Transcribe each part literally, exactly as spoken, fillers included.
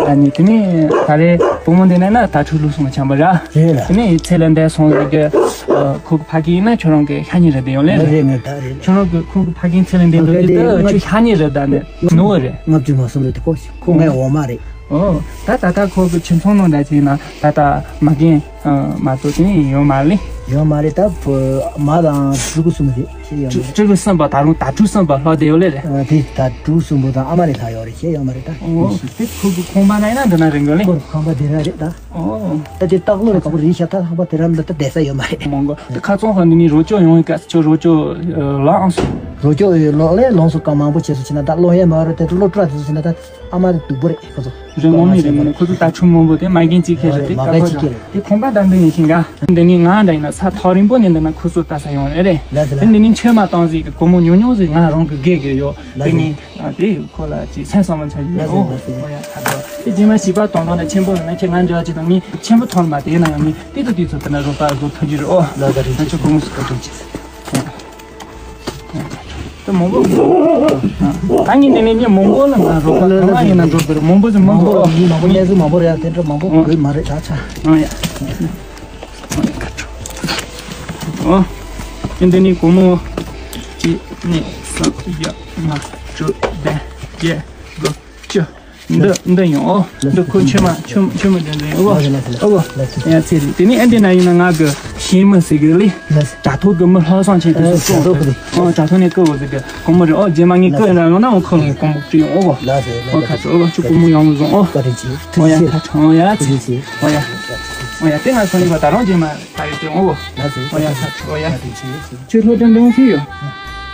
ཨ་ནི་དེ་ནས་ད་རེས་བུ་མོ་འདི་ནས་ན་ད་ཕྲུག་ལུག་སོང་བ་ཆམ་པ་ར། རེད་ལ། དེ་ནས་ཚེ་ལ་འདས་སོང་ཟེར་གི། ཁོ་གི་ཕ་གི་ཡིན་ན་ཁྱོད་རང་གི་ཤ་ཉེ་རེད་དེ་ཡོང་ལེ་རེད། ངས་ད་རེད། ཁྱོད་རང་གི་ཁོ་གི་ཕ་གི་ཚེ་ལ་འདས་འདུག་གི་ད་ཁྱོད་ཤ་ཉེ་རེད་ད་ནས་ནུ་བ་རེད། ལྔ་བཅུ་ང་གསུམ་རེད་དེ་ཁོ་ཁོ་ངའི་འོ་མ་རེད། ཨོ། ད་ད་ལྟ་ཁོ་གི་ཁྱིམ་ཚང་ནང་ད་ཅིག་ན་ད་ལྟ་མ་རྒན་མ་གཏོགས་དེ་ཡོད་མ་རེད། ཡོད་མ་རེད་ད་བུ་མ་དང་ཕྲུ་གུ་གསུམ་རེད། ཤེས་ཡོད་མ་རེད། ཕྲུ་གུ་གསུམ་པ་ད་རུང་ད་ཕྲུག་གསུམ་པ་ལྷག་བསྡད་ཡོད་ལེ་རེད། ཨ་དེ་ད་ཕྲུ་གུ་གསུམ་པོ་དང་ཨ་མ་རེ་ལྷག་ཡོད་རེད། ཤེས་ཡོད་མ་རེད་ད། ཨོ་དེ་ཁོ་གི་ཁང་པ་ན་ཡིན་ན་འདི་ན་རེད་འགོ་ལེ། ཁོ་ཁང་པ་དེ་ར་རེད་ད། ཨོ་ད་དེ་སྟག་ལོ་རེད་ག་པོ་རེད་ཤ་ད་ཁང་པ་དེ་ར་འདི་ད་བསྡད་ས་ཡོད་མ་རེད། མང་གོ་དེ་ཁ་ཚོང་ཧ་འདི་ནི་རོ་ཅོ་ཡོང་ཡི་ག་ཚོ་རོ་ཅོ་ལ་ཨང་སོ། རོ་ཅོ་ཡོད་ལོག་ལེ་ལོང་སོ་ག་མང་པོ་བྱས་སོ་ཕྱིན་ན་ད་ལོང་ཡས་མ་རེད་དེ་ལོ་བཀྲ་དེ་ཚོ་ཕྱིན་ན་ད། ཨ་མ་དེ་སྡུག་པོ་རེད་ཁོ་ཚོ། རེད་ངོ་མ་རེད་ངོ་མ་ཁོ་ཚོ་ད་ཆུ་མང་པོ་དེ་མ་རྒན་གཅིག་ཁེ་རེད་དེ་མ་ཀ་ཁ་ཅིག་ཁེ་རེད། དེ་ཁང་པ་ད་འདི་ཡིན་ཤིང་ག་འདི་ནི་ང་འདྲ་ཡིན་ན་ས་ཐག་རིང་པོ་ནས་འདི་ན་ཁོ་ཚོ་ལྟ་ས་ཡོང་རེད་རེད། ལ་དེ་ལ། དེ་འདི་ནི་མཆོད་མ་བཏང་ཟིག་གི་སྒོར་མོ་ཉུང་ཉུང་ཟིག་ང་རང་གི་དགེ་དགེ་ཡོད། ལ་དེ་དེ། ནི་དེ་ཁོ་ལ་ཅིག་སེམས་བསམ་བློ་ཆགས་ཡོད། ལ་དེ་ཨོ་ལ་དེ། ཨོ་ཡ་ད་དོ་དེ་རྗེས་མ་བྱིས་པ་དོང་དོང་ནས་ཆེན་པོ་ཡོང་ན་ཁྱེད་ང་འདྲ་ཅིག་དང་ངས་ཆེན་པོ་ཐོན་མ་དེ་ན་ཡང་ངས་དེ་དུ་དུས་ཚོད་དེ་ན་རོགས་པ་རོགས་ཐུགས་རྗེ་རེད་ཨོ། ལ་དེ་རེད། ང་ཚོ་སྒོར་མོ་སུ་ག་ཐུགས་རྗེ། དེ་མང་པོ། ད་ངས་ནས་ནས་ཉིན་མང་པོ་ལ་ང་རོགས་པ་གང་ཡིན་ན་འགྲོ་དེར་མང་པོ་ཞིག་མང་པོ་མང་པོ་མང་པོ་གནས་ཚུལ་མང་པོ་རེད་དེ་འདྲ་མང་པོ་དགོས་མ་རེད་ད་ཆ། ཨང་ཡ། ཨོ། འདི་ནི་སྒོར་མོ་གཅིག་གཉིས་གསུམ་བཞི་ལྔ་དྲུག་བདུན་བརྒྱད་དགུ་བཅུ། འདི་འདི་ཡང་ཨོ། འདི་ཁོ་ཆུ་མ་ཆུ་ཆུ་མ་འདྲ་འདྲ་ཡང་ཨོ། ཨོ་ཨོ། ཡ་ཚེ་རིང་དེ་ནི་ཨ་འདི་ན་ཡིན་ན་ང་གི་ཤེས་མི་ཟེར་གི་ལི། དྲ་ཐོག་གི་མི་ལྷག་བསམ་ཆེན་དེ་ཚོ་སོང་ཨོ་དྲ་ཐོག་ནས་ཀི་འོ་ཟེར་གི་གོང་མོ་རེད་ཨོ། རྗེས་མ་ངས་ཀི་ཡིན་ན་ཡང་ན་ཨོ་ཁོ་ལ་གོང་མོ་བྲིས་ཡོང་ཨོ། ཨོ་ཁ་ཆུ་ཨོ་ཆུ་གོང་མོ་ཡོང་བཟུང་ཨོ། ཨོ་ཡ་ཁ་ཆུ་ཨོ་ཡ་ཚེ། ཨོ་ཡ། ཨོ་ཡ་དེ་ང་ཁོ་ནི་ག་ད་རང་རྗེས་མ་ད་ཡོད་དེ་ཨོ། ཨོ་ཡ་ཁ་ཆུ་ཨོ་ཡ། ཁྱོད་སློབ་གྲྭ་འགྲོ་མཁན་ཡོད།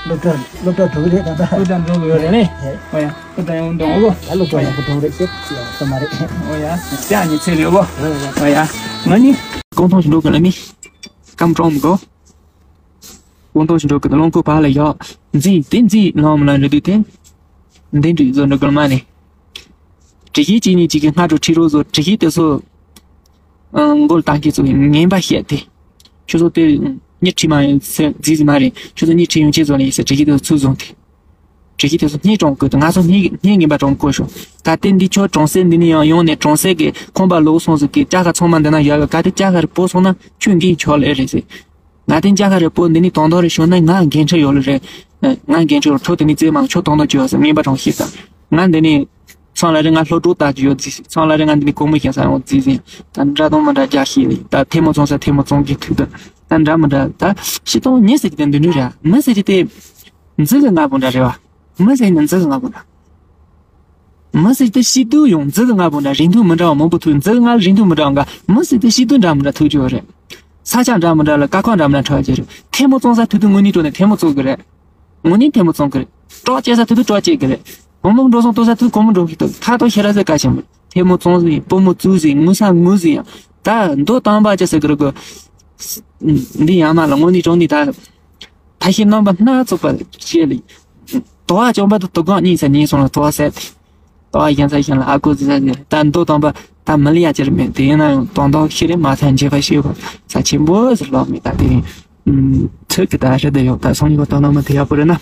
སློབ་གྲྭ་སློབ་གྲྭ་འགྲོ་གི་རེད་ད་ལྟ། སློབ་གྲྭ་འགྲོ་གི་ཡོད་རེད་ལེ། ཨོ་ཡ། ཁོ་ད་ཡང་འདོན་ཨོ། ད་སློབ་གྲྭ་ཡག་པོ་འགྲོ་རེད་ཤེས་ཡག་ས་མ་རེད། ཨོ་ཡ། དེ་ཨ་ནི་ཚེ་རེད་ཨོ། ཨོ་ཡ། ང་ནི་ཀོང་ཐོང་ཞིག་འགྲོ་གི་ལ་མི། ཀམ་ཀྲོང་གོ། ཀོང་ཐོང་ཞིག་འགྲོ་གི་ལོང་ཀོ་བ་ལ་ཡོད། འཛིན་དེ་འཛིན་ལོང་མ་ལ་རེད་དུས་དེ། འདི་འདྲི་བཟོ་འགྲོ་གི་ལ་མ་ནི། དྲི་ཞིག་གཅིག་ནི་གཅིག་གི་སྔ་དྲོ་ཁྲི་རོ་བཟོ་དྲི་ཞིག་དེ་ཚོ། མགོ་ལ་བཏང་གི་ཚོ་ངན་པ་བཤད་དེ། ཁྱོད་ཚོ་དེ་གཉིད་ཁྲིད་མ་ཡིན་ཟེར་རྫིས་ཟིན་མ་རེད། ཁྱོད་ཚོ་གཉིད་ཁྲིད་ཡོང་ཆེད་བཟོ་ལ་ཡིན་ཟེར་དྲི་ཞིག་དེ་ཚོ་ཚུར་བཟུང་དེ། དྲི་ཞིག་དེ་ཚོ་སྙིང་གྲོང་དགོས་དེ་ང་ཚོ་སྙིང་སྙིང་ངན་པ་གྲོང་དགོས་ཤོག་ད་ལྟའི་འདི་ཁྱོད་གྲོང་གསེབ་འདི་ནས་ཡང་ཡོང་ནས་གྲོང་གསེབ་ཀྱི་ཁང་པ་ལོག་སོང་ཟིག་གི་ལྕགས་ཁ་ཚང་མ་འདི་ན་ཡོད་གི་ག་དེ་ལྕགས་ཁ་རེ་སྤོ་སོང་ན་ཁྱོད་འགན་ཆོག་ལེ་རེད་ཟེར། ང་དེ་ལྕགས་ཁ་རེ་སྤོ་འདི་ནས་དོང་དོང་རེ་ཤོར་ན་ང་འགན་འཁྲི་ཡོད་ལེ་རེད། ང་འགན་འཁྲི་ཡོད་ཁྲོ་དེ་ནས་རྩེད་མང་ཁྱོད་དོང་དོང་ཅི་ཡོད་ཟེར་ངན་པ་གྲོང་ཞིག་དང་ང་འདི་ནས། ཚང་ལ་རེ་ང་སློབ་གྲོགས་ལྟ་ཅི་ཡོད་རྫིས་ཤིག་ཚང་ལ་རེ་ང་འདི་ནི་གོང་མོ་ཞིག་ས་ཡོང་རྫིས་ཟིན། ད་འདྲ་དང་མི་འདྲ་རྒྱག་ཤེས་ནི་ད་ཐལ་མོ་བཙོང་ས་ཐལ་མོ་བཙོང་གི་ཐུག་ད་ད་འདྲ་མི་འདྲ་ད་ཤི་སྟོང་ཉི་ཟེར་གྱི་ད་འདི་འདྲ་རེད་མི་ཟེར་གྱི་དེ། མཛི་གི་ང་པོ་འདྲ་རེད་བ། མི་ཟེར་ནི་མཛི་གི་ང་པོ་འདྲ། མི་ཟེར་དེ་ཤི་དུས་ཡང་མཛི་གི་ང་པོ་འདྲ་རིང་ཐུང་མི་འདྲ་བ་མང་པོ་ཐུག་མཛི་གི་ང་ལ་རིང་ཐུང་མི་འདྲ་བ་འགའ་མི་ཟེར་དེ་ཤི་དུས་འདྲ་མི་འདྲ་ཐུག་ཅི་ཡོད་རེད། ས་ཆ་འདྲ་མི་འདྲ་ལ་དཀའ་ཁག་འདྲ་མི་འདྲ་འཕྲད་ཀྱི་རེད་ཐལ་མོ་བཙོང་ས་ཐུག་དུས་དངོས་གནས་སྤྲོ་ནས་ཐལ་མོ་བཙོང་གི་རེད། དངོས་གནས་ཐལ་མོ་བཙོང་གི་རེད། སྲོག་བཅད་ས་ཐུག་དུས་སྲོག་བཅད་གི་རེད། གོང་མོ་འགྲོ་སོང་གཏོང་ས་ཐུག་གོང་མོ་འགྲོ་གི་འདུག་ཐག་ཐོག་ཤེས་ར་ཟེར་ག་ཞིམ་རེད། ཐལ་མོ་བཙོང་ཟིན་སྤོ་མོ་བཙུགས་ཟིན་ངུ་ས་ངུ་ཟིན་ཡང་ད་མདོ་དམ་པ་ཅི་ཟེར་གི་རེད་གོ། འདི་ཡང་མ་ལ་དངོས་གནས་དྲང་གནས་ད། ད་ཤི་རྣམ་པ་སྣ་ཚོགས་པ་ཤེས་ལ། དོ་བ་བཅོམ་པ་དང་དོ་གང་གཉིས་ས་གཉིས་སོང་ལ་དོ་བ་ཟད་དེ། དོ་བ་གཞན་ས་གཞན་ལ་ཨ་ཁུ་ཟི་ས་ཟེར་ད་མདོ་དམ་པ་ད་མི་ལ་ཡ་ཅི་རེད་མེད་དེ་ཡིན་ན་ཡང་དོན་དག་ཤི་རེ་མ་ཐན་འབྱེད་པ་ཤེས་པ་ས་ཆེན་པོ་ཟེར་ལོག་མེད་ད་དེ། ཚོད་ཀྱི་ད་ཧྲི་དེ་ཡོད་ད་སོང་ཡོད་དོ་ན་མི་དེ་ཡག་པོ་རེད་ན།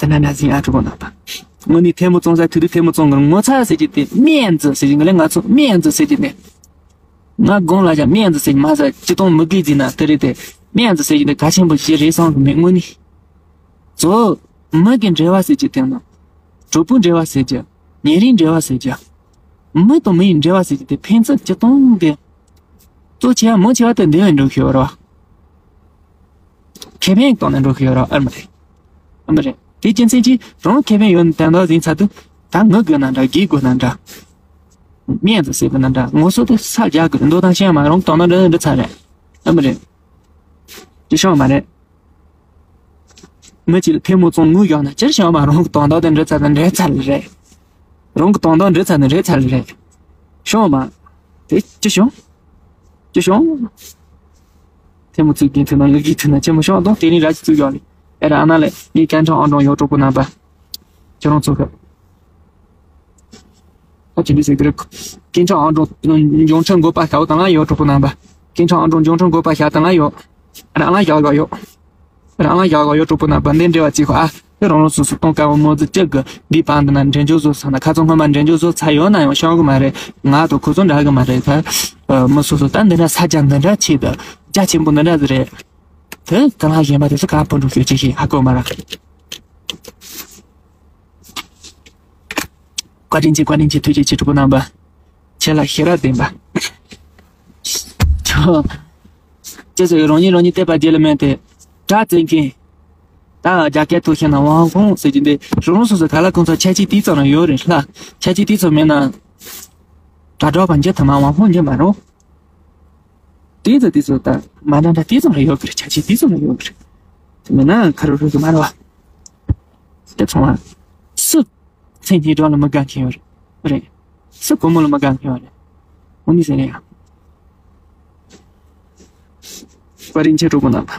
དེ་ན་ན་ཟིན་ཨ་ཕྲུ་གུ་ན་པ། དངོས་གནས་ཐལ་མོ་བཙོང་ས་དུས་དུས་ཐལ་མོ་བཙོང་གི་ངོ་ཚ་ཟེར་གྱི་དེ་སྨན་རྫི་ཟེར་གྱི་ངས་ལས་ང་ཚོ་སྨན་རྫི་ཟེར་གྱི་དེ། ང་དགོང་ལ་ཡང་སྨན་རྫི་ཟེར་གྱི་མ་ཟ་ཅི་གཏོང་མི་དགོས་ཟིན་ན་དེ་རེད་དེ། སྨན་རྫི་ཟེར་གྱི་དེ་ག་ཆེན་པོ་ཞིག་རེད་བསམ་གི་མེད་དངོས་གནས། གཙོ་བོ་མི་གི་འབྲེལ་བ་ཟེར་གྱི་དེ་ན། གྲོགས་པོའི་འབྲེལ་བ་ཟེར་གྱི། ཉེ་རིང་འབྲེལ་བ་ཟེར་གྱི། མི་དང་མི་ཡི་འབྲེལ་བ་ཟེར་གྱི་དེ་ཕན་ཚུན་ཅི་གཏོང་གི། གཙོ་ཆེ་བ་མི་ཆེ་བ་དེ་འདི་བས་འགྲོ་ཤེས་པ་རེད་བ། ཁེ་ཕན་བཏང་ནས་འགྲོ་གི་ཡོད་ར་ཨ་མ་རེད། ཨ་མ་རེད། དེ་རྒྱུ་མཚན་གྱིས་རང་ཁེ་ཕན་ཡོད་ནི་དོན་དག་ཟིན་ཚར་དུས་ད་ངུ་དགོས་ན་འདྲ་དགོད་དགོས་ན་འདྲ། སྨན་རྫི་ཟེར་དགོས་ན་འདྲ་ངོ་སོ་དེ་ས་རྒྱག་དགོས་འདོད་དང་ཤེས་མ་རང་དོན་དག་འདྲ་འདྲ་ཚར་རེད། ཨ་མ་རེད། དེ་ཤོང་མ་རེད། མི་གཅིག་ལ་ཐལ་མོ་བཙོང་ངུ་ཡོང་ན་ཅིར་ཤོང་མ་རང་གི་དོན་དག་དེ་འདྲ་ཚར་དང་འདྲ་ཚར་རེད། རང་གི་དོན་དག་འདྲ་ཚར་དང་འདྲ་ཚར་རེད། ཤོང་མ། དེ་ཅི་ཤོང་། ཅི་ཤོང་། ཐལ་མོ་ཚུགས་ཀྱིན་ཐུག་ན་ངུ་གིས་ཐུག་ན་ཆེན་མོ་ཤོག་གདོང་དེ་རིང་ར་ཅི་ཚུགས་ཡོང་ལེ། ཨེ་ར་ཨ་ན་ལེ་ངའི་སྐད་འཕྲིན་ཨང་གྲངས་ཡོད་གྲོགས་པོ་རྣམ་པ། ཁྱེད་རང་ཚོ་གི་ཨ་ཅི་འདི་ཟེར་གི་རེད། སྐད་འཕྲིན་ཨང་གྲངས་འབྱུང་ཁྲིད་འགོད་པ་ཤའོ་དང་ལ་ཡོད་གྲོགས་པོ་རྣམ་པ། སྐད་འཕྲིན་ཨང་གྲངས་འབྱུང་ཁྲིད་འགོད་པ་ཤ་དང་ལ་ཡོད། ཨ་ན་ཨ་ལ་ཡག་ག་ཡོད། ཨ་ན་ཨ་ལ་ཡག་ག་ཡོད་གྲོགས་པོ་རྣམ་པ་འདི་འབྲེལ་བ་གཅིག་ཁོ་ཨ། དེ་རང་རང་སོ་སོ་གཏོང་དཀའ་བ་མོ་ཟི་གཅིག་གི་འདི་བང་འདི་ན་འདྲེན་འཇོག་བཟོ་ཚར་ན། ཁ་ཚོ་སྔོན་མ་འདྲེན་འཇོག་བཟོ་ཚར་ཡོད་ན་ཡང་ཤོང་གི་མ་རེད། ང་དང་ཁོ་ཚོ་འདྲ་གི་མ་རེད། ད་མི་སོ་སོ་ད་འདི་འདྲ་ས་ཆ་འདི་འདྲ་ཆེད་དུ་རྒྱ་ཆེན་པོ་འདི་འདྲ་ཟི་རེད། དེ་གང་ལ་གཞན་པ་དེ་ཚོ་གང་ཕུ་འགྲོ་ཤོད་ཅིག་ཤེས་ཧ་གོ་མ་ར། བཀའ་དྲིན་ཆེ། བཀའ་དྲིན་ཆེ། ཐུགས་རྗེ་ཆེ་གྲོགས་པོ་རྣམ་པ། ཁྱེད་ལ་ཤེས་རབ་ལྡན་པ། ཅེས་སོགས་རང་ཉིད་རང་ཉིད་བལྟས་པ་རྗེས་ལ་མེད་དེ། དྲག་རྩེད་མཁན། ད་རྒྱ་སྐད་ཐོག་བཤད་ན་དབང་ཧོང་ཟེར་གྱི་འདི་རང་སོ་སོ་ག་ལ་གང་ཚོ་ཆ་ཆི་དེ་ཙམ་རང་ཡོད་རེད་ལ། ཆ་ཆི་དེ་ཙམ་མེད་ན། དྲ་གྲོགས་པ་འཇི་ཐུབ་མ་དབང་ཧོང་འཇི་མ་རུང་། དེ་ཚོ་དེ་ཚོ་ད་མ་འདྲ་འདྲ་དེ་ཙམ་རེ་ཡོད་གི་རེད། ཆ་ཆེ་དེ་ཙམ་རེ་ཡོད་གི་རེད། དེ་མིན་ན་ཁ་རུ་རུ་གི་མ་རེད་བ། དེ་ཚོ་བ། སུ། མཚན་སྙན་གྲགས་ལ་མི་དགའ་མཁན་ཡོད་རེད། སུ་སྒོར་མོ་ལ་མི་དགའ་མཁན་ཡོད་རེད། འོ་ནི་ཟེར་ཡ། བཀའ་དྲིན་ཆེ་གྲོགས་པོ་རྣམ་པ།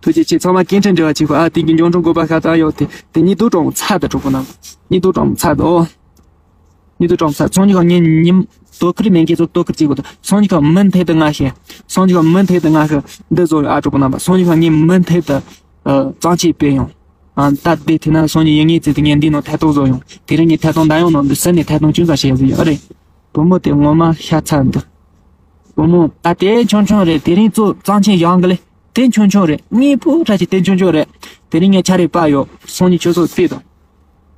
ཐུགས་རྗེ་ཆེ། ཚང་མ་སྐད་འཕྲིན་འབྲེལ་བ་བྱེད་དགོས། ཨ་དེ་གི་འབྱུང་འགྲོ་དགོས་པ་ཤ་སྟག་ཡོད་དེ། དེ་ཉིད་དུ་གྲོང་ཚ་དང་གྲོགས་པོ་རྣམ་པ། ཉིད་དུ་གྲོང་ཚ་དང་། ཉི་དུ་གྲོང་ཚ། སང་ཉིན་ཁ་ངས་ཉིན་དོ་ཁུར་མེད་མཁན་ཚོ་དོ་ཁུར་བྱེད་དགོས་དང་། སང་ཉིན་ཁ་མུ་མཐུད་དུ་ང་ཤེས། སང་ཉིན་ཁ་མུ་མཐུད་དུ་ང་ཤེས་འདི་བཟོ་ཡོད། ཨ་གྲོགས་པོ་རྣམ་པ། སང་ཉིན་ཁ་ངས་མུ་མཐུད་དུ་ཨ་གཙང་ཆེ་སྤེལ་ཡོང་། ཨ་ད་དེ་དེ་ན་སང་ཉིན་ཡིན་ངེས་ཚེ་དེ་ངས་འདི་ནང་ཐད་གཏོང་བཟོ་ཡོང་། དེ་རིང་ངས་ཐད་གཏོང་འདའ་ཡོང་ནང་འདི་སི་ནས་ཐད་གཏོང་ཅུང་ཙམ་བྱས་ཟིན་ཡོད་རེད། བུ་མོ་དེ་ངོ་མ་ཤ་ཚ་འདུག་བུ་མོ་ད་དེ་ཆུང་ཆུང་རེད། དེ་རིང་ཚོ་གཙང་ཆེ་ཡོང་གི་ལེ། དེ་ཆུང་ཆུང་རེད། དངོས་པོ་འདྲ་ཞིག་དེ་ཆུང་ཆུང་རེད། དེ་རིང་ངས་ཆ་རེ་པ་ཡོད། སང་ཉིན་ཁྱོད་ཚོ་བལྟས་དང་།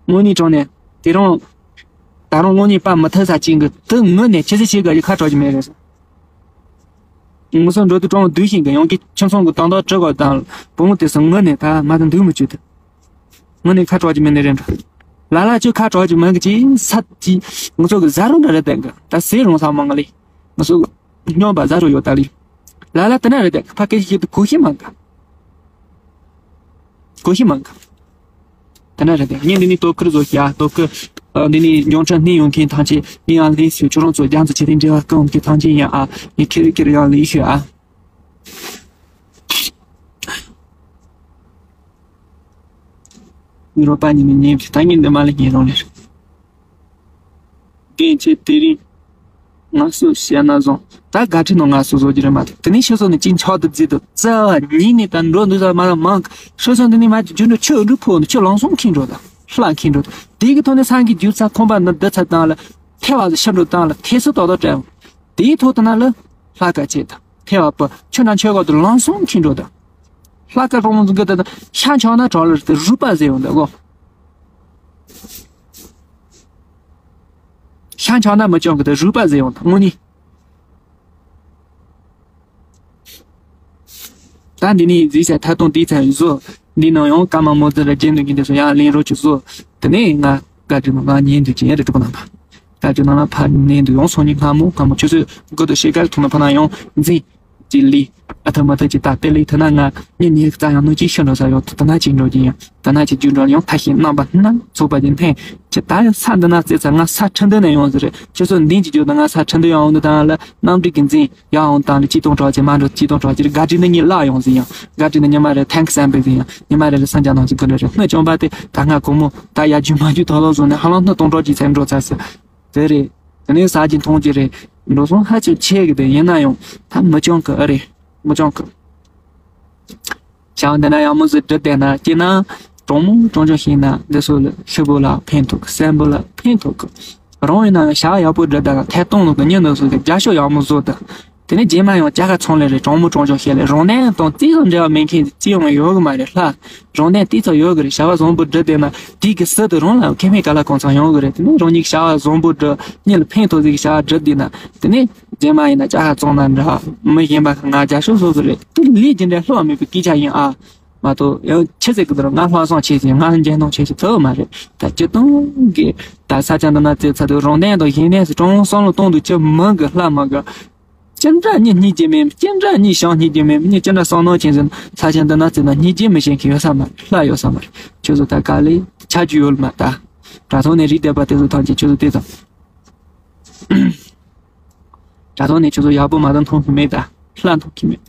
དངོས་གནས་དྲང་གནས་དེ་རིང་། ད་རུང་དངོས་གནས་པ་མི་ཐུབ་ས་ཅིག་གི་དུ་ངུ་ནས་ཁྱི་སི་ཞིག་ག་ཡི་ཁ་གྲག་གི་མེད་རེད། ངུ་སོང་འགྲོ་དུས་གྲོང་བསྡུས་ཤིང་གི་ཡོང་གི་ཁྱིམ་ཚང་གི་དང་དག་བྲི་དགོས་དང་བུ་མོ་དེ་སང་ངུ་ནས་ད་མ་དང་འདུག་མི་བཅུག་དུ། ངུ་ནས་ཁ་གྲག་གི་མེད་ནི་རེད་འགྲོ། ལ་ལ་ཅོ་ཁ་གྲག་གི་མེད་གི་ཅི་ས་ཅི་ངུ་ཚོ་གི་ཟ་རུ་འདྲ་རེད་དེ་གི་ད་ཟས་རུང་ས་མང་གི་ལི། ངུ་ཚོ་སྙོམས་པ་ཟ་རུ་ཡོད་ད་ལི། ལ་ལ་དེ་ན་རེད་དེ་ཕ་སྐད་ཤིག་ཏུ་གོ་ཤི་མང་གི། གོ་ཤི་མང་གི། དེ་འདྲ་རེད་དེ། ངས་འདི་ནས་དོ་ཁུར་བཟོ་ཤག་ཨ། དོ་ཁུར། ཨ། འདི་ནས་འབྱུང་ཁྲལ་སྣེ་ཡོང་མཁན་ཐམས་ཅད་ངས་ཡང་ལན་ཞུ། ཁྱོད་རང་ཚོ་རྒྱ་མཚོ་ཆེ་ཐིང་འབྲེལ་བ་སྐོང་མཁན་ཐམས་ཅད་ཡང་ཨ། ངས་ཁེར་ཁེར་ཡང་ལན་ཞུ་ཨ། ངའི་རོགས་པ་ཉིད་ནས་ཉན་ད་ངས་འདི་མ་ལ་ཉན་རང་ལས། རྒན་ཁྱེད་དེ་རིང་ང་སུ་བཤད་ན་བཟང་། ད་དགའ་ཁྲི་ནང་ང་སུ་བཟོ་རྒྱུ་རེད་མ་གཏོགས། དེ་ནས་ཤི་སོང་ནས་ཅིག་མཆོག་ཏུ་བརྫིས་དུ་རྩ་བ་ཉིད་ནས་ད་འགྲོ་འདུག་ས་མ་ལ་མང་། ཤི་སོང་དེ་ནས་མ་ཅིག་རྒྱུ་འགྲོ་ཆུ་འགྲོ་ཕོ་ནས་ཆུ་ལང་སོང་ཁེངས་འགྲོ་ད་ལྷ་ཁེངས་འགྲོ་ད། དེ་གི་ཐོག་ནས་སང་གི་རྒྱུ་ཚ་ཁོམ་པ་ན་འདི་ཚ་བཏང་ལ་ཐལ་བ་ཟི་ཤི་འགྲོ་བཏང་ལ་ཐལ་སུ་ཏོག་ཏོག་སྤྲད། དེའི་ཐོག་ཏུ་ན་ལ་ལྷ་ཁ་ཆེ་ད་ཐལ་བ་པོ་ཆུ་ན་ཆོས་གོ་དུ་ལང་སོང་ཁེངས་འགྲོ་ད། ལྷ་ཁ་རོང་གི་ད་ཤ་འཆང་ན་གྲོགས་ལ་རུས་པ་ཟེར་ཡོང་ད་གོ། ཤ་འཆང་ན་མི་འཆང་གི་དེ་རུས་པ་ཟེར་ཡོང་ད་དངོས་གནས། ད་འདི་ནས་རྫིས་ས་ཐ་སྟོང་དེའི་ཚན་བཟོ། འདི་ནང་ཡང་ཀ་མ་མོ་ཙི་ར་རྒྱན་འདུག་གི་འདི་ཚོ་ཡང་ལེན་རོགས་ཀྱི་བཟོ། དེ་ནས་ང་བཀའ་དྲིན་ང་ཉན་འདུག་ཅན་རེ་ཏུ་པ་ན་པ། བཀའ་དྲིན་ནང་ལ་ཕ་ནས་འདུག་ཡོང་སོང་ཉིན་སྔ་མོ་སྔ་མོ་ཆུ་ཚོད་དགུ་དང་ཕྱེད་ཀ་ཐུག་ན་ཕ་ན་ཡང་འཛིན། ཅི་ལི། ཨ་ཐ་མ་ཐ་ཅི་ད་པེ་ལི་ཐ་ན་ང་ཉི་ཉི་རྩ་ཡང་ནོ་ཅི་ཤི་འགྲོ་ས་ཡོད་ཐ་ན་ཅི་འགྲོ་ཅི་ཡང་ཐ་ན་ཅི་རྒྱུ་འགྲོ་ཡང་ཐ་ཤི་རྣམ་པ་སྣ་ཚོགས་པ་ཅི་འཐེན། ཅི་ད་ཡང་ས་འདི་ན་རྩེ་ཚ་ང་ས་ཁྲི་འདི་ནས་ཡོང་ཟི་རེད། ཁྱོད་ཚོ་འདི་ཅི་རྒྱུ་ད་ང་ས་ཁྲི་འདི་ཡང་འོང་འདི་ད་ལ་རྣམ་འགྲིག་གི་འཛིན་ཡང་འོང་དང་ལ་ཅི་གཏོང་གྲོགས་ཅི་མ་འགྲོ་ཅི་གཏོང་གྲོགས་ཅི་རེད། ག་ཅི་འདི་ཉི་ལ་ཡོང་ཟི་ཡང་ག་ཅི་འདི་ཉི་མ་རེད་ཐན་ཁི་སན་པེ་ཟི་ཡང་ཉི་མ་རེ་རེ་སང་ཅ་ནང་ཅི་གི་འདྲ་རེད། སྣ་ཅོང་པ་དེ་ད་ང་གོ་མོ་ད་ཡ་རྒྱུ་མ་རྒྱུ་ཐོག་ལོ་བཟོ་ནས་ཧ་ལམ་སྣ་གཏོང་གྲོགས་ཅི་ཚན་འགྲོ་ཚར་སི། དེ་རེད། དེ་ནས་ཟ་གྱིན་འཐུང་གྱིན་རེད། འགྲོ་སོང་ཧ་ཅང་ཆེ་གི་དེ་ཡིན་ན་ཡང་ད་མི་སྐྱོང་གི་ཨ་རེད། མི་སྐྱོང་གི། བྱ་བ་འདི་ན་ཡག་མོ་ཟིག་འབྲི་བསྡད་ན་སྐྱིད་ན། གྲོང་མོ་གྲོང་ཆོག་ཤེས་ན་འདི་ཚོ་ལ་ཤི་བོ་ལ་ཕན་ཐོགས་གི་སེམས་པོ་ལ་ཕན་ཐོགས་གི། རང་ཡིན་ན་བྱ་བ་ཡག་པོ་འབྲི་བསྡད་ན་ཐད་གཏོང་ལོག་གི་མྱི་འདི་ཚོ་གི་རྒྱ་ཤོག་ཡག་མོ་བཟོ་ད། དེ་ནས་རྗེས་མ་ཡང་ཅ་ཁ་ཚོང་ལས་རེད། གྲོང་མོ་གྲོང་ཆོག་ཤེས་ལས་རང་ནས་དང་རྩིས་དང་འབྲེལ་བ་མེད་མཁན་རྩིས་ཡོང་ཡོད་གི་མ་རེད་ལྷ། རང་ནས་རྩིས་ཚོ་ཡོད་གི་རེད། བྱ་བ་བཟང་པོ་སྒྲུབ་བསྡད་ན་དེའི་གི་སྲིད་དུ་རང་ལ་ཁེ་ཕན་ག་ལ་གང་འཚམ་ཡོང་གི་རེད། དེ་ནས་རང་ཉིད་ཀྱི་བྱ་བ་བཟང་པོ་སྒྲུབ་གཉིད་ལ་ཕན་ཐོགས་ཟིག་གི་བྱ་བ་སྒྲུབ་བསྡད་ན་དེ་ནས་རྗེས་མ་ཡིན་ན་ཅ་ཁ་བཙོང་ན་འདྲ་མི་གཞན་པ་ང་རྒྱ་ཤོག་བཟོ་གི་རེད། དེ་ལས་ཀྱི་འདྲ་ལྷོ་མེད་པའི་སྐད་ཆ་ཡིན་ཨ། མ་གཏོགས་ཡང་ཆི་ཟེར་གི་འདུག་ང་ལྷག་བསམ་ཆེ་ཞིང་ང་འཇོན་ཐང་ཆེ་ཞིང་ཐུབ་མ་རེད། ད་སྤྱི་སྟོང་གི་ད་ས་ཆ་འདི་ན་བཙལ་ཚར་དུས་རང་དོན་དང་གཞན་དོན་སུ་གྲོང་བསམ་བློ་གཏོང་དུས་ཅི་མང་གི་ལྷ་མང་གི། ཅི་འདྲ་གཉིད་སྙིང་རྗེ་མེད། ཅི་འདྲ་གཉིད་བྱང་སྙིང་རྗེ་མེད། གཉིད་ཅི་འདྲ་བསམ་ནང་ཆེན་ཟིན་ས་ཆ་འདི་ན་བཙལ་ན་སྙིང་རྗེ་མི་ཤེས་མཁན་ཡོད་ས་མ་རེད། ལྷ་ཡོད་ས་མ་རེད། ཁྱོད་ཚོ་ད་ག་ལེ་ཆ་རྒྱུས་ཡོད་མ་ད། དྲ་ཐོག་ནས་རིགས་བསྡད་པ་དེ་ཚོ་ཐམས་ཅད་ཁྱོད་ཚོ་དེ་ཙམ། དྲ་ཐོག་ནས་ཁྱོད་ཚོ་ཡག་པོ་མ་གཏོགས་མཐོང་གི་མེད་ད། ལྷ་མཐོང་གི་མེད།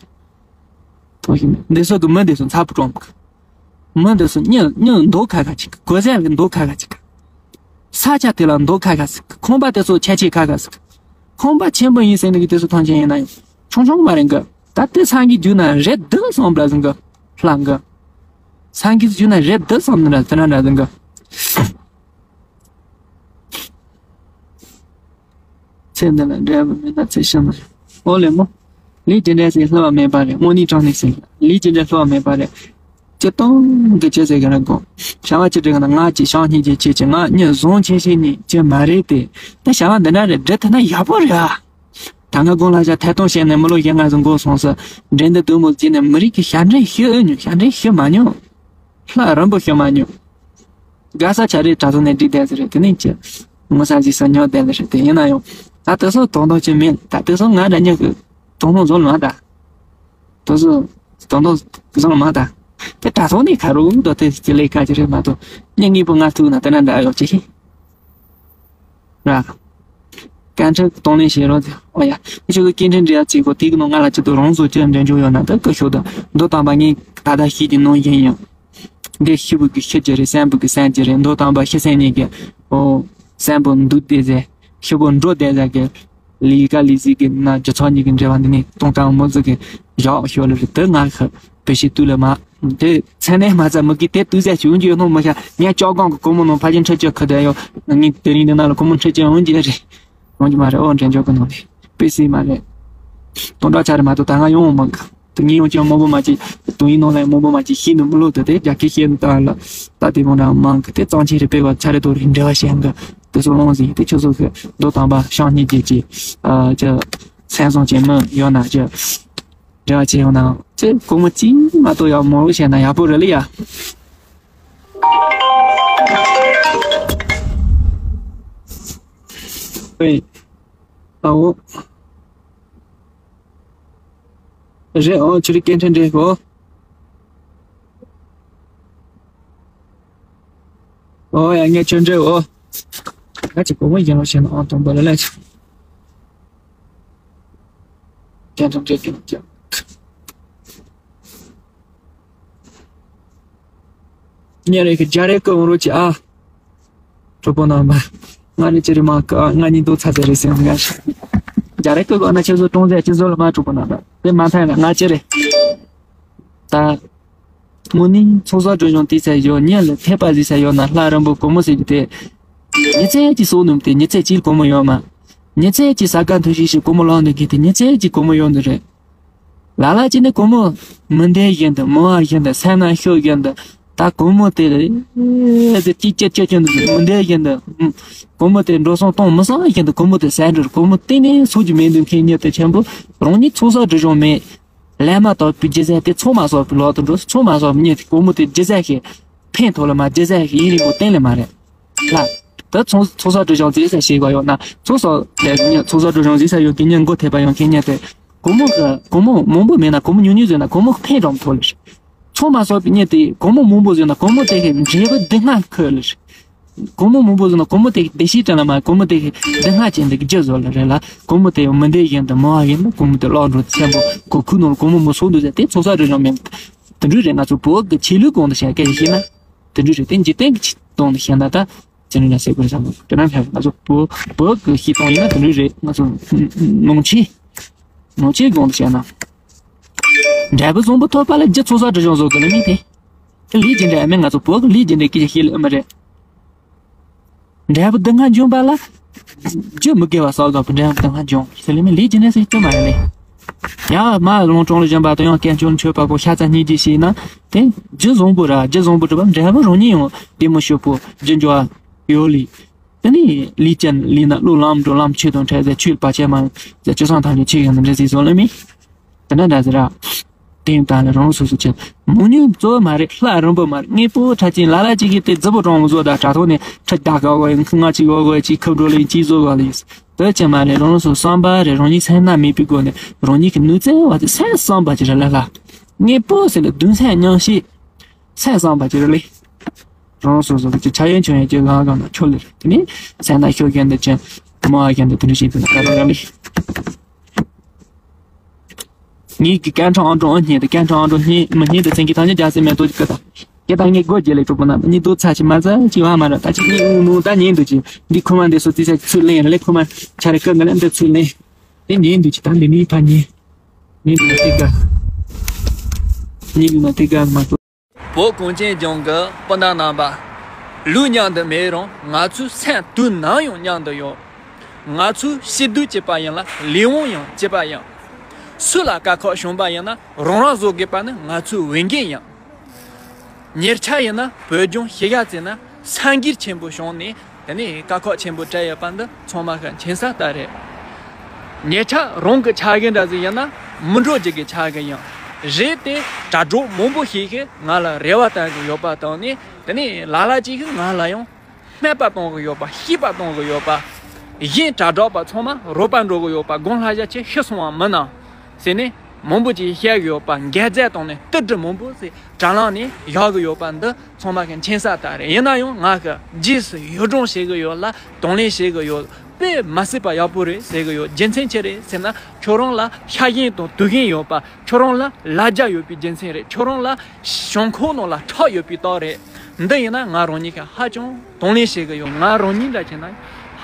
མཐོང་གི་མེད། འདི་ཚོ་གི་མི་འདི་ཚོ་ཚ་པོ་གྲོང་གི། མི་འདི་ཚོ་སྙིང་སྙིང་མདོག་ཁ་ཁ་ཅིག་གི། གོས་ཟས་གི་མདོག་ཁ་ཁ་ཅིག་གི། ས་ཆ་དེ་ལ་མདོག་ཁ་ཁ་ཟིག་གི། ཁང་པ་དེ་ཚོ་ཆ་ཆེ་ཁ་ཁ་ཟིག་གི། ཁང་པ་ཆེན་པོ་ཡིན་ཟེར་ནི་གི་དེ་ཚོ་ཐམས་ཅད་ཡིན་ན་ཡང་ཆུང་ཆུང་མ་རེད་གི། ད་དེ་སང་གི་རྒྱུ་ན་རེད་འདུག་སོང་བ་ཟིན་གི་ལྷ་གི། སངས་རྒྱས་ཀྱི་རྒྱུད་ན་རེད་འདུག་བསམ་ནི་ར་དེ་ན་འདྲ་ཟིན་གི། ཚེ་འདི་ལ་འབྲས་བུ་མེད་ན་ཚེ་ཕྱི་མ་ཡིན། ཨོ་ལེ་མོ། ལས་ཀྱི་འབྲས་ཟེར་བསླུ་བ་མེད་པ་རེད། དངོས་གནས་དྲང་གནས་ཟེར། ལས་ཀྱི་འབྲས་བསླུ་བ་མེད་པ་རེད། སྤྱིར་བཏང་གི་ཅི་ཟེར་གི་རེད་གོ། བྱ་བ་ཅི་སྒྲུབ་ན་ང་ཅི་བྱང་སྙིང་རྗེ་ཆེ་ཆེ་ང་གཉིས་བཟང་ཆེ་ཆེ་ནི་ཅི་མ་རེད་དེ། ད་བྱ་བ་འདི་འདྲ་རེད་སྒྲུབ་ཐུབ་ན་ཡག་པོ་རེད་ཨ། ད་ང་དགོང་ལ་ཞག་ཐད་གཏོང་བྱས་ནས་མི་ལོ་བཞི་ལྔ་ཙམ་འགོར་སོང་ཟེར། འགྲན་བསྡུར་དུ་མོ་བརྩིས་ནས་མི་རིགས་ཀྱི་ཞབས་འདྲེན་ཞུ་ཨེ་མྱོང་། ཞབས་འདྲེན་ཞུ་མ་མྱོང་། ལྷ་རིན་པོ་ཞུ་མ་མྱོང་། དགའ་ས་ཆ་རེ་དྲ་ཐོག་ནས་བསྒྲིགས་བསྡད་ཟེར་རེད། དེ་ནས་ཀྱི་ངོ་ས་ཟིག་ས་ཉོ་བསྡད་ལ་རེད། དེ་ཡིན་ན་ཡང་ད་དེ་སོགས་དོན་དག་ཅིག་མེད། ད་དེ་སོགས་ང་འདྲ་མྱི་གི་དོན་དག་བཟོ་ལ་མ་ད། དེ་སོགས་དོན་དག་བཟོ་ལ་མ་ད། དེ་དྲ་ཐོག་ནས་ཁ་རུ་འདོད་དེ་དེ་ལས་ཁ་ཅི་རེད་མ་གཏོགས་མྱི་དངོས་པོ་ང་ཐུག་ན་དེ་ན་འདྲ་ཡོད་ཅི་ཤེས། ར། སྐད་འཕྲིན་གཏོང་ལེན་བྱེད་རོགས་ཟེར། ཨོ་ཡ། ཁྱོད་ཀྱི་སྐད་འཕྲིན་འབྲེལ་ཡག་ཅིག་གོ། དེའི་ནང་ང་ལ་ཅི་ཏུ་རང་བཟོ་ཅི་འདྲ་འཇོག་ཡོད་ན་ད་སྐུ་ཞོག་དང་མདོ་དམ་པ་ངས་ད་ལྟ་ཤེས་ཀྱི་ནང་བཞིན་ཡང་། འདི་ཤི་བུ་གི་ཤི་ཅི་རེད། སེམས་བུ་གི་སེམས་ཅི་རེད། མདོ་དམ་པ་ཤི་སེམས་གཉིས་ཀྱི། ཨོ། སེམས་བུ་འདུག་བསྡད་ཟེར། ཤི་བུ་འགྲོ་བསྡད་ཟེར་གི། ལས་ཀ་ལས་ཟིག་གི་ན་སྒྱུ་རྩལ་གཉིས་ཀྱི་འབྲེལ་བ་འདི་ནས་གཏོང་སྟངས་མོ་ཟིག་གི་བཞག་ཤོག་ལ་རེད། དེ་ང་ཁ་བེད་ཤེས་དུས་ལ་མ། དེ་ཚན་ནས་མ་ཚད་མི་གིས་དེ་དུས་ཚད་བྱུང་རྒྱུ་སྣང་མི་ཤ། ངས་ལྕགས་སྒང་གི་སྒོར་མོ་ནང་ཕ་ཆེན་ཁྲི་གཅིག་ཁུར་དེ་ཡོད། ངས་དེ་རིང་འདི་ན་ལ་སྒོར་མོ་ཁྲི་གཅིག་འོང་རྒྱུ་རེད། འོང་རྒྱུ་མ་རེད། ཨོ་འདྲེན་འཇོག་གི་ནང་ནས་དཔེ་སྲིད་མ་རེད། སྟོང་ཕྲག་ཆ་རེ་མ་གཏོགས་ད་ང་ཡོང་མི་དགོས། དེ་ངས་ཡོང་ཅིང་མང་པོ་མ་ཅིག་དུང་ཡིན་ནང་ལ་མང་པོ་མ་ཅིག་ཤེས་ནི་མི་ལོ་དེ་དེ་རྒྱ་སྐད་ཤེས་ནི་ད་ལ་ད་དེ་མོ་འདྲ་མང་གི་དེ་གཙང་ཆེ་རེ་སྤེལ་བ་ཆ་རེ་དོ་རེ་འབྲེལ་བ་བཤད་འགི་དེ་ཚོ་ལོང་ཟིན་དེ་ཁྱོད་ཚོ་གི་མདོ་དམ་པ་ཤང་གཉིས་རྒྱལ་གྱི་ཨ་ཅི་སེམས་བཟང་ཅན་མི་ཡོད་ན་ཅི། རེ་བ་བྱེད་ཡོང་ན་ཅི་སྒོར་མོ་གཅིག་མ་གཏོགས་ཡག་མོ་བྱས་ན་ཡག་པོ་རེད་ལ་ཡ། ཨེ། ཨའོ། རེད་ཨོ་ཆུ་རི་སྐད་འཕྲིན་འདྲེ་གོ། ཨོ་ཡ་ངས་ཆུ་འདྲེ་ཨོ། ང་ཅི་སྒོར་མོ་ཡིན་རོགས་བྱས་ན་ཨང་དང་པོ་ལ་ལས་ཆུ། སྐད་འཕྲིན་འདྲེ་གི་ཀྱང་། ཉེ་རེ་གི་རྒྱ་རེ་ཀི་འོང་རོགས་ཀྱི་ཨ། གྲོགས་པོ་རྣམ་པ། ང་ནི་ཅི་རེད་མ་ཀི་ཨ་ང་གཉིས་འདུག་ཚ་ཚ་རེད་ཟེར་ང་ཤི། རྒྱ་རེ་ཀི་གོ་ན་ཁྱེད་ཚོ་གྲོང་ཚོ་ཅི་བཟོ་ལ་མ་གྲོགས་པོ་རྣམ་པ་དེ་མ་ཐག་ན་ང་ཅི་རེད། ད། དངོས་གནས་ཚོགས་བསགས་སྒྲིབ་སྦྱོང་དེ་ཚད་ཡོད་ཉིན་ལ་ཐེབས་པ་ཟིག་ས་ཡོད་ན་ལྷ་རིན་པོ་སྒོར་མོ་ཟེར་རྒྱུ་དེ། ཉི་ཚེ་གཅིག་སོགས་ནུབ་དེ་ཉི་ཚེ་གཅིག་སྒོར་མོ་ཡོད་མ། ཉི་ཚེ་གཅིག་ས་ག་མཐོ་ཤོས་ཤིག་སྒོར་མོ་ལོག་འདུག་གི་དེ་ཉི་ཚེ་གཅིག་སྒོར་མོ་ཡོད་འདུག་རེད། ལ་ལ་ཅི་ནས་སྒོར་མོ། མི་འདེད་བཞིན་དུ་མོ་བ་བཞིན་དུ་སེམས་ན་ཤོད་བཞིན་དུ། ད་སྒོར་མོ་དེ་རེད། དེ་གཅིག་གཅིག་གཅིག་གཅིག་འདུག་མི་འདེད་བཞིན་དུ། སྒོར་མོ་དེ་འགྲོ་སོང་གཏོང་མི་སོང་བཞིན་དུ་སྒོར་མོ་དེ་ཟད་འགྲོ་སྒོར་མོ་གཏན་ནས་སོགས་ཀྱི་མེད་འདུག་མཁན་ཉིད་དེ་ཆེན་པོ། རང་ཉིད་ཚོགས་བསགས་སྒྲིབ་སྦྱོང་མེད། ལས་མ་དག་པའི་རྒྱུ་རྫས་དེ་ཚོགས་མ་གསོག་པའི་ལོག་ཏུ་འགྲོ། ཚོགས་མ་གསོག་པའི་ཉིད་དེ་སྒོར་མོ་དེ་རྒྱུ་རྫས་ཤིག་ཕན་ཐོགས་ལ་མ་རྒྱུ་རྫས་ཤིག་ཡུན་རིང་པོ་བརྟན་ལ་མ་རེད། ལ། ད་ཚོགས་ཚོགས་བསགས་སྒྲིབ་སྦྱོང་རྫས་ས་ཤེས་པ་ཡོད་ན་ཚོགས་བསགས་དེ་ཉིད་ཚོགས་བསགས་སྒྲིབ་སྦྱོང་རྫས་ས་ཡོད་ཀྱི་ཉིད་མགོ་ཐེབས་པ་ཡོད་མཁན་ཉིད་དེ། སྒོར་མོ་གི་སྒོར་མོ་མང་པོ་མེད་ན་སྒོར་མོ་ཉུང་ཉུང་ཟོས་ན་སྒོར་མོ་ཕན་རོགས་ཐོགས་ལ། ཚོགས་མ་གསོག་པའི་ཉིད་དེ་སྒོར་མོ་མང་པོ་ཟོས་ན་སྒོར་མོ་དེ་གི་འབྲས་བུ་སྡུག་བསྔལ་འཁོར་ལ། སྒོར་མོ་མང་པོ་ཟོས་ན་སྒོར་མོ་དེ་བདེ་སྐྱིད་དྲན་ལ་མ་སྒོར་མོ་དེ་གི་སྡུག་བསྔལ་ཅན་དེ་གི་རྒྱུ་བཟོ་ལ་རེད་ལ། སྒོར་མོ་དེ་མི་འདོད་བཞིན་དུ་མོ་བ་བཞིན་དུ་སྒོར་མོ་དེ་ཀློག་འགྲོ་ཆེན་པོ་གོ་ཁུག་ནང་ལ་སྒོར་མོ་མི་གསོག་འདུག་ཟེར་དེ་ཚོགས་བསགས་སྒྲིབ་སྦྱོང་མེད། དེ་འདྲ་རེད། ང་ཚོ་བོད་ཀྱི་ཆོས་ལུགས་གོང་དུ་བཤད་སྐད་ཆ་བཤད་ན་དེ་འདྲ་རེད། དེ་འཇིག་རྟེན་གྱི་ཆོས་དོན་དུ་བཤད་ན་ད་དེ་འདྲ་ལ་ཟེར་དགོས་རེད་བསམ་གི། དེ་འདྲ་ལྷག་ང་ཚོ་བོད་བོད་ཀྱི་ཆོས་དོན་ཡིན་ན་དེ་འདྲ་རེད། ང་ཚོ་ནང་ཆོས་ནང་ཆོས་གོང་དུ་བཤད་ན། འབྲས་བུ་བཟང་པོ་ཐོབ་པ་ལ་རྒྱུ་ཚོགས་བསགས་སྒྲིབ་སྦྱོང་བཟོ་དགོས་ལ་མིན་ཏེ། དེ་ལས་ཀྱི་འབྲས་མིན་ང་ཚོ་བོད་ཀྱི་ལས་ཀྱི་འབྲས་སྐད་ཆ་བཤད་ལ་ཨེ་མ་རེད། འབྲས་བུ་སྡུག་བསྔལ་འབྱུང་བ་ལ། རྒྱུ་མི་དགེ་བ་བསགས་དགོས་པའི་འབྲས་བུ་སྡུག་བསྔལ་འབྱུང་ཟེར་ལ་མིན་ལས་ཀྱི་འབྲས་ཟེར་གྱི་མ་རེད་ལེ། ཡང་མ་ལོང་གྲོང་ལ་བཞོན་པ་དང་ཡང་སྐད་ཅོར་མཆོད་པ་པོ་ཤ་ཚ་སྙིང་རྗེ་ཞིག་ན་དེ་རྒྱུ་བཟང་པོ་ར་རྒྱུ་བཟང་པོ་གྲུབ་པ་འབྲས་བུ་རང་ཉིད་ཡང་བདེ་མོ་ཞོ་པོ་རྒྱུ་འབྱོར་བ་ཡོད་ལེ། དེ་ནི་ལས་ཅན་ལས་ན་བློ་ལམ་འགྲོ་ལམ་ཆོས་དང་འཕྲད་ཟེར་ཆོས་པ་ཆེ་མ་ཟེར་ཆོས་སང་ཐམས་ཅད་ཆོས་ཡང་ན་འདྲ་ཟེར་བཟོ་ལ་མིན། དེ་འདྲ་འདྲ་ཟེར་ར། དེ་ཡིན་ད་ལ་རང་སོ་སོ་ཆེ། མང་ཉུང་གཙོ་བོ་མ་རེད། ལྷ་རིན་པོ་མ་རེད། དངོས་པོ་ཕྲ་ཅན་ལ་ལ་ཅིག་གིས་དེ་རྫི་བོ་གྲོང་བཟོ་དང་དྲ་ཐོག་ནས་ཁྲི་བདག་ག་བ་ཡིན་ཁི་ང་ཅིག་བ་བ་ཅིག་ཁབ་འགྲོ་ལ་ཡིན་ཅིག་བཟོ་བ་ལ་ཡིན། དེ་ཅི་མ་རེད། རང་སོ་བསམ་པ་རེད། རང་ཉིད་སེམས་ན་མེད་པའི་སྒོ་ནས་རང་ཉིད་ཀྱི་ནུས་རྩལ་བ་དེ་སེམས་བསམ་པ་ཅིག་རེད་ལ་ལ། དངོས་པོ་ཟེར་ལ་གདུང་སེམས་མཉམ་བསྐྱེད། སེམས་བསམ་པ་ཅིག་རེད་ལེ། རང་སོ་སོ་གི་ཆ་ཡོན་ཆུང་ཡོན་གྱི་ལང་གང་ན་ཁྱོད་ལེ་རེད། དེ་ནས་སེམས་ན་ཤོད་མཁན་དེ་ཅན་མ་བ་མཁན་དེ་དེ་འདྲ་ཞིག་དེ་ན་ཀ་རོ་ར་ལེ། ངེད་ཀྱི་སྐད་འཕྲང་ཨང་གྲངས་ཨང་བརྙེས་ཏེ་སྐད་འཕྲང་ཨང་གྲངས་བརྙེས་མི་བརྙེས་ཏེ་ཚན་གྱི་ཐང་ཆེན་རྒྱ་སེ་མེ་ཏོག་གི་ཀི་དང་སྐད་བཏང་ངེད་སྒོ་རྒྱལ་ལས་གྲུབ་པོ་ན་མི་གཉིས་དུ་ཚ་ཆེ་མ་ཚ་ཆེ་བ་མ་ར་ད་ཆེ་གཉིས་ཨུ་མུ་ད་ཉིན་དུ་ཆེ་འདི་ཁོ་མ་འདི་སོ་ཙི་ས་ཚུལ་ལེན་ར་ལེ་ཁོ་མ་ཆ་རེ་ཀི་ང་ལེ་འདི་ཚུལ་ལེན་དེ་ཉིན་དུ་ཆེ་ད་འདི་མི་ཕ་ཉིན་ཉིན་དུ་ན་དེ་ག་ཉིན་དུ་ན་དེ་ག་མ་གཏོགས། བོད་གངས་ཅན་ལྗོངས་ཀྱི་སྤུན་ཟླ་རྣམ་པ། ལུས་མཉམ་དུ་མེད་རུང་ང་ཚོའི་སེམས་དུས་ནམ་ཡང་མཉམ་དུ་ཡོད། ང་ཚོའི་སྐྱིད་སྡུག་གཅིག་པ་ཡིན་ལ་ལས་དབང་ཡང་གཅིག་པ་ཡིན། སུ་ལ་དཀའ་ཁག་བྱུང་པ་ཡིན་ན་རང་རང་བཟོ་དགོས་པ་ནི་ང་ཚོའི་འོས་འགན་ཡིན། ཉེ་ཆར་ཡིན་ན་བོད་ལྗོངས་ཤི་ག་ཙེ་ན་ས་འགུལ་ཆེན་པོ་བྱུང་ནས། དེ་ནས་དཀའ་ཁག་ཆེན་པོ་འཕྲད་ཡོད་པ་འདི་ཚང་མ་གི་མཁྱེན་གསལ་ལྟར་རེད། ཉེ་ཆར་རང་གི་ཆ་གི་འདྲ་ཟིག་ཡིན་ན་མི་འགྲོ་རྒྱུ་གི་ཆ་གི་ཡིན། རེད་དེ་དྲ་གྲོགས་མང་པོ་ཞིག་གིས་ང་ལ་རེ་བ་བཏང་གི་ཡོད་པ་དང་ནི། དེ་ནས་ལ་ལ་གཅིག་གིས་ང་ལ་ཡང་སྨད་པ་གཏོང་གི་ཡོད་པ། བཤིག་པ་གཏོང་གི་ཡོད་པ། གཞན་དྲ་གྲོགས་པ་ཚང་མ་རོགས་པ་འགྲོ་གི་ཡོད་པ། དགུང་ལྷ་ཞག་ཁྱེད་ཤི་སོང་བ་མིན་ནམ་ཟེར་ནས། མང་པོ་ཅིག་བཤད་གི་ཡོད་པ། འགལ་རྩད་བཏང་ནས་ཏི་ཏི་མང་པོ་ཟིག་དྲ་ལམ་ནས་བཞག་གི་ཡོད་པ་འདི་ཚང་མ་གི་མཁྱེན་གསལ་ལྟར་རེད། ཡིན་ན་ཡང་ང་གི་རྗེས་སུ་ཡི་རང་བྱེད་གི་ཡོད་ལ་གདོང་ལེན་བྱེད་གི་ཡོད། དཔེ་མ་སྲིད་པ་ཡག་པོ་རེད་ཟེར་གི་ཡོད། རྒྱུ་མཚན་ཅི་རེད་ཟེར་ན། ཁྱོད་རང་ལ་ཤ་ཞེན་དང་དུག་ཞེན་ཡོད་པ། ཁྱོད་རང་ལ་ལ་རྒྱ་ཡོད་པའི་རྒྱུ་མཚན་རེད། ཁྱོད་རང་ལ་གཞུང་ཁོག་ནང་ལ་ཁྲག་ཡོད་པའི་རྟགས་རེད། འདི་ཡིན་ན་ང་རང་ཉིད་ཀྱིས་ཧ་ཅང་གདོང་ལེན་བྱེད་གི་ཡོད། ང་རང་ཉིད་འདྲ་བྱས་ན་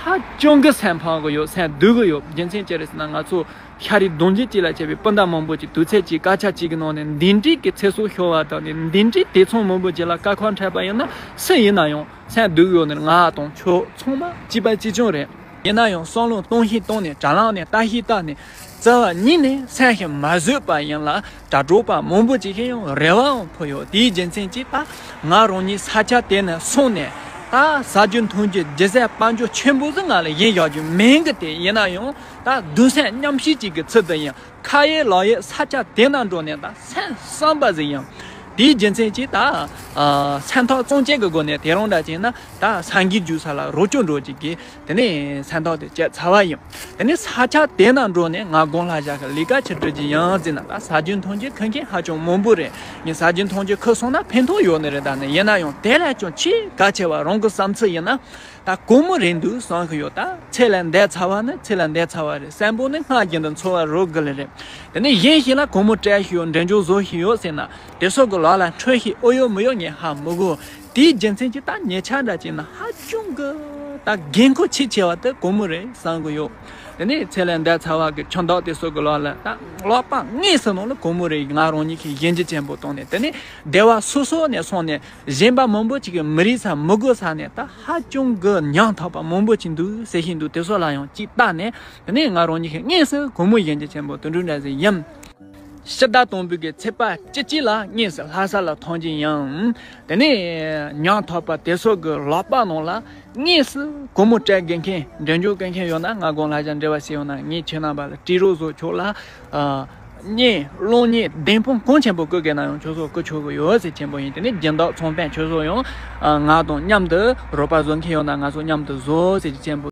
ཧ་ཅང་གི་སེམས་ཕམ་གི་ཡོད། སེམས་སྡུག་གི་ཡོད། རྒྱུ་མཚན་ཅི་རེད་ཟེར་ན། ང་ཚོ་ཤ་རུས་གདུང་རྒྱུད་གཅིག་ལ་བྱས་པའི་སྤུན་ཟླ་མང་པོ་ཅིག་དུས་ཚོད་གཅིག་སྐད་ཆ་གཅིག་གི་ནང་ནས་འདི་འདྲའི་གི་ཚེ་སྲོག་ཤོར་བ་དང་ནི། འདི་འདྲའི་དེ་མཚུངས་མང་པོ་ཅིག་ལ་དཀའ་ཁག་འཕྲད་པ་ཡིན་ན། སུ་ཡིན་ན་ཡང་སེམས་སྡུག་ཡོད་ནི་ང་དང་ཁྱོད་ཚང་མ་གཅིག་པ་གཅིག་རྐྱང་རེད། ཡིན་ན་ཡང་བསམ་བློ་གཏོང་ཤེས་གཏོང་ནས། དྲ་ལམ་ནས་ལྟ་ཤེས་ལྟ་ནས། རྩ་བ་ཉིད་ནས་སེམས་ཤིག་མ་བཟོད་པ་ཡིན་ལ། དྲ་གྲོགས་པ་མང་པོ་ཅིག་གིས་ཡང་རེ་བའང་ཕུལ་ཡོད། དེའི་རྒྱུ་མཚན་གྱིས་ད་ང་རང་ཉིད་ས་ཆ་དེ་ནས་སོང་ནས། ད་ཟ་རྒྱུ་འཐུང་རྒྱུ་སྒྱུ་རྩལ་དཔལ་འབྱོར་ཆེན་པོ་ཟིག་ང་ལ་ཡིན་བཞག་རྒྱུ་མིན་གི། དེ་ཡིན་ན་ཡང་ད་གདུང་སེམས་མཉམ་སྐྱེད་ཅིག་གི་ཚུལ་དུ་ཡིན། ཁ་ཡོད་ལག་ཡོད་ས་ཆ་དེ་ན་འགྲོ་ནས་ད་སེམས་བསམ་པ་ཟིག་ཡིན། དེའི་རྒྱུ་མཚན་གྱིས་ད་ཨ་སེམས་ཐག་གཙང་བཅད་ཀྱི་སྒོ་ནས། དེ་རིང་འདྲ་བྱས་ན་ད་ས་འགུལ་རྒྱུག་ས་ལ་རོགས་སྐྱོར་འགྲོ་ཅིག་གི། དེ་ནས་སེམས་ཐག་དེ་བཅད་ཚར་བ་ཡིན། དེ་ནས་ས་ཆ་དེ་ན་འགྲོ་ནས་ང་དགུང་ལྷ་ཞག་གི་ལས་ཀ་ཅི་སྒྲུབ་ཀྱི་ཡིན་ཟེར་ན། ད་ཟ་རྒྱུ་འཐུང་རྒྱུ་ཁུར་མཁན་ཧ་ཅང་མང་པོ་རེད། ངས་ཟ་རྒྱུ་འཐུང་རྒྱུ་ཁུར་སོང་ན་ཕན་ཐོགས་ཡོད་ནི་རེད། ད་ནི་ཡིན་ན་ཡང་དེ་ལས་ཀྱང་ཆེས་གལ་ཆེ་བ་རང་གི་བསམ་ཚུལ་ཡིན་ན། ད་གོང་མོ་རེད་འདུག་བསམ་གི་ཡོད། ད་ཚེ་ལས་འདས་ཚར་བ་ནི་ཚེ་ལས་འདས་ཚར་བ་རེད། གསོན་པོ་ནི་སྔར་བཞིན་དུ་འཚོ་བ་རོལ་དགོས་ལེ་རེད། དེ་ནས་གཞན་ཞིག་ལ་གོང་མོ་སྤྲད་ཤི་ཡོད། འབྲེལ་འཇོག་བཟོ་ཤི་ཡོད་ཟེར་ན། དེ་ཚོ་གི་ལག་ལ་འཕྲོད་ཤི་ཨོ་ཡོད་མི་ཡོད་ངས་ཧ་མི་གོ། དེའི་རྒྱུ་མཚན་གྱིས་ད་ཉེ་ཆར་འདྲ་བྱས་ན་ཧ་ཅང་གི་ད་འགན་ཁུར་ཆེས་ཆེ་བ་དེ་གོང་མོ་རེད་བསམ་གི་ཡོད། དེ་ནས་ཚེ་ལས་འདས་ཚར་བ་གི་ཁྱིམ་བདག་དེ་ཚོ་གི་ལག་ལ་ད་ལག་པ་དངོས་སུ་ནང་ལ་གོང་མོ་རེད། ང་རང་ཉིད་ཀྱིས་ཡིད་ཆེས་ཆེན་པོ་བཏང་ནས། དེ་ནས་སྡེ་བ་སོ་སོ་ནས་སོང་ནས། གཞན་པ་མང་པོ་ཅིག་གིས་མི་རིགས་ས་མི་དགོས་ས་ནས་ད་ཧ་ཅང་གི་ཉམ་ཐག་པ་མང་པོ་ཅིག་འདུག་ཟེར་བཞིན་འདུག། དེ་ཚོ་ལ་ཡང་ཅིག་བལྟ་ནས། དེ་ནས་ང་རང་ཉིད་ཀྱིས་དངོས་སུ་གོང་མོ་ཡིན་གྱི་ཆེན་པོ་དུད་འགྲོ་འདྲ་ཟིག་ཡིན། ཕྱི་ཟླ་དང་པོའི་གི་ཚེས་པ་བཅུ་གཅིག་ལ་དངོས་སུ་ལྷ་ས་ལ་ཐོན་གྱི་ཡིན། དེ་ནས་ཉམ་ཐག་པ་དེ་ཚོ་གི་ལག་པ་ནང་ལ་དངོས་སུ་གོང་མོ་སྤྲད་དགོས་མཁན། འབྲེལ་འཇོག་དགོས་མཁན་ཡོད་ན། ང་དགུང་ལྷ་ཞག་འབྲེལ་བ་བྱས་ཡོང་ན། ངས་ཁྱེད་རྣམ་པ་ལ་སྤྲད་རོགས་བཟོ་ཆོག་ལ། ཨ། བརྙན་གློག་བརྙན་བདེན་དཔང་གང་ཆེན་པོ་བསྐུར་དགོས་ན་ཡང་ཁྱོད་ཚོ་བསྐུར་ཆོག་གི་ཡོད་ཟེར་ཆེན་པོ་ཡིན། དེ་ནས་སྦྱིན་བདག་ཚོང་དཔོན་ཁྱོད་ཚོ་ཡང་ང་དང་མཉམ་དུ་རོགས་པ་བཟོ་མཁན་ཡོད་ན་ང་ཚོ་མཉམ་དུ་བཟོ་ཟེར་ཆེན་པོ།